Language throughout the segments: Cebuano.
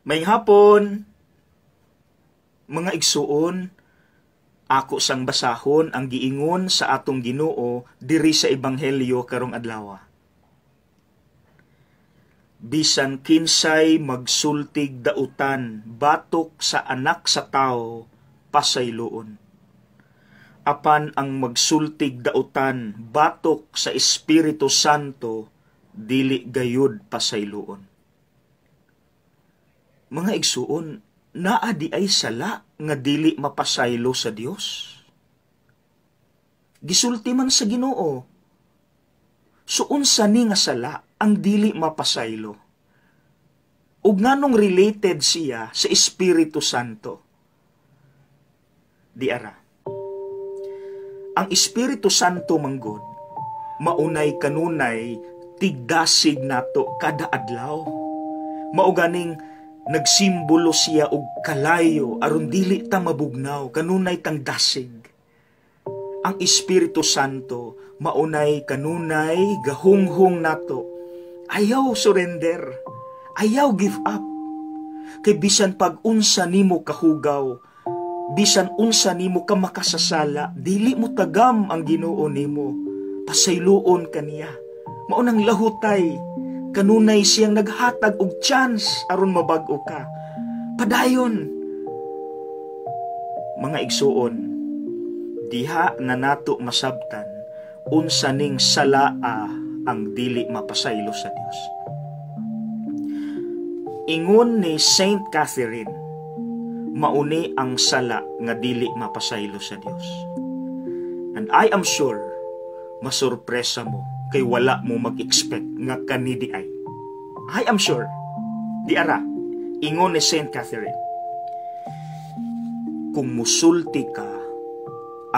Maayong hapon, mga igsuon, ako sang basahon ang giingon sa atong Ginoo diri sa Ebanghelyo karong adlaw. Bisan kinsay magsultig dautan batok sa Anak sa Tao, pasayloon. Apan ang magsultig dautan batok sa Espiritu Santo, dili gayud pasayloon. Mga igsuon, naa diay sala nga dili mapasaylo sa Dios? Gisulti man sa Ginoo. So unsa ni nga sala ang dili mapasaylo? Ug nganong related siya sa Espiritu Santo? Di ara. Ang Espiritu Santo manggod, maunay kanunay tigdasig nato kada adlaw. Mao ganing nagsimbolo siya og kalayo aron dili ta mabugnaw, kanunay tang dasig. Ang Espiritu Santo maunay kanunay gahunghong nato. Ayaw surrender, ayaw give up. Kay bisan pag unsa nimo kahugaw, bisan unsa nimo ka makasasala, dili mo tagam ang Ginoo nimo. Pasayloon kaniya. Mao nang lahutay, kanunay siyang naghatag og chance aron mabag-o ka. Padayon. Mga igsuon, diha na nato masabtan unsa ning salaa ang dili mapasaylo sa Dios. Ingon ni Saint Catherine, mauni ang sala nga dili mapasaylo sa Dios. And I am sure masurpresa mo kay wala mo mag-expect nga kani diay. I am sure. Di ara, ingon ni Saint Catherine, kung musulti ka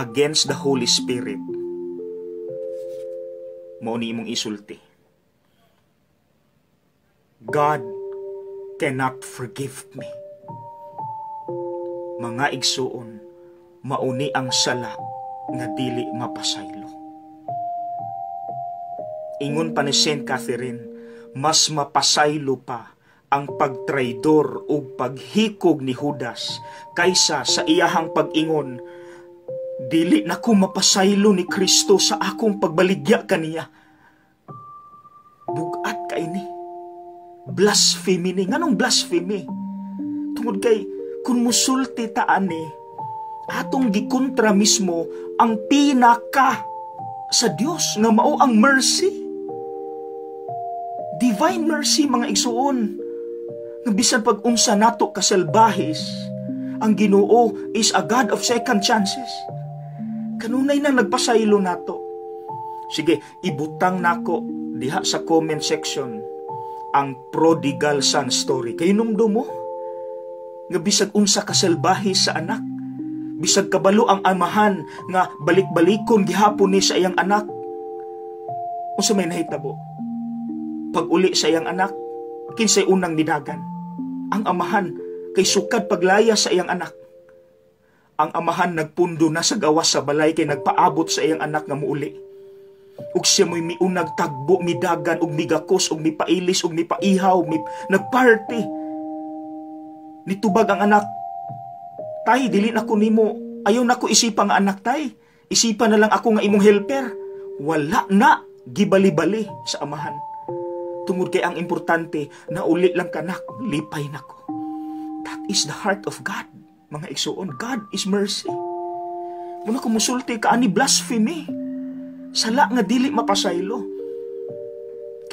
against the Holy Spirit, mao ni imong isulti: "God cannot forgive me." Mga igsuon, mauni ang sala nga dili mapasaylo. Ingon pa ni Saint Catherine, mas mapasaylo pa ang pagtraidor ug paghikog ni Judas kaysa sa iyahang pag-ingon, "Dili na ko mapasaylo ni Kristo sa akong pagbaligya kaniya." Bugat kay ni. Blasphemy ni. Nganong blasphemy? Tungod kay kung musulti ta ani, atong gikontra mismo ang pinaka sa Dios nga mao ang mercy. Divine mercy, mga igsuon. Nga bisan pag unsa nato kasalbahis, ang Ginoo is a God of second chances. Kanunay na nagpasaylo nato. Sige, ibutang nako diha sa comment section ang prodigal son story. Kahinumdom mo? Nga bisag unsa kasalbahe sa anak, bisag kabalo ang amahan nga balik-balikon gihapon ni sa iyang anak. Unsa may nahitabo? Pag uli sa iyang anak, kinsay unang nidagan? Ang amahan, kay sukad paglaya sa iyang anak. Ang amahan nagpundo na sa gawas sa balay kay nagpaabot sa iyang anak nga muuli. Ug siya mo'y miunag tagbo, midagan, ug migakos, ug mipailis, ug mipaihaw, mi, nagparty. Nitubag ang anak, "Tay, dili na ko nimo, ayaw na ko isipa nga anak, tay. Isipa na lang ako nga imong helper." Wala na, gibali-bali sa amahan. Tungod kay ang importante, nauli lang kanak, lipay nako. That is the heart of God, mga igsuon. God is mercy. Muna kung musulti ka ani, blasphemy. Sala nga dili mapasaylo.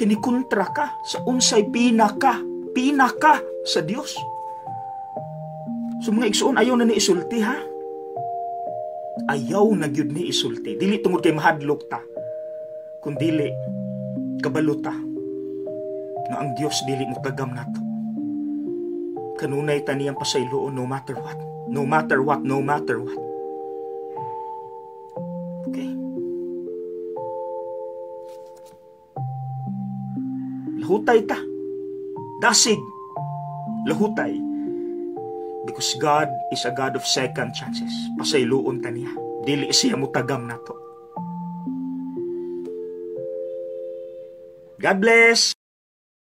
Kinikontra ka sa unsay pinaka, pinaka sa Dios. So mga igsuon, ayaw na ni isulti, ha? Ayaw na gyud ni isulti. Dili tungod kay mahadlok ta, kundili kabalo ta nga ang Dios dili mo tagam nato. Kanunay ta niyang pasayloon no matter what. No matter what, no matter what. Okay? Lahutay ta. Dasig. Lahutay. Because God is a God of second chances. Pasayloon ta niya. Dili siya mutagam nato. God bless!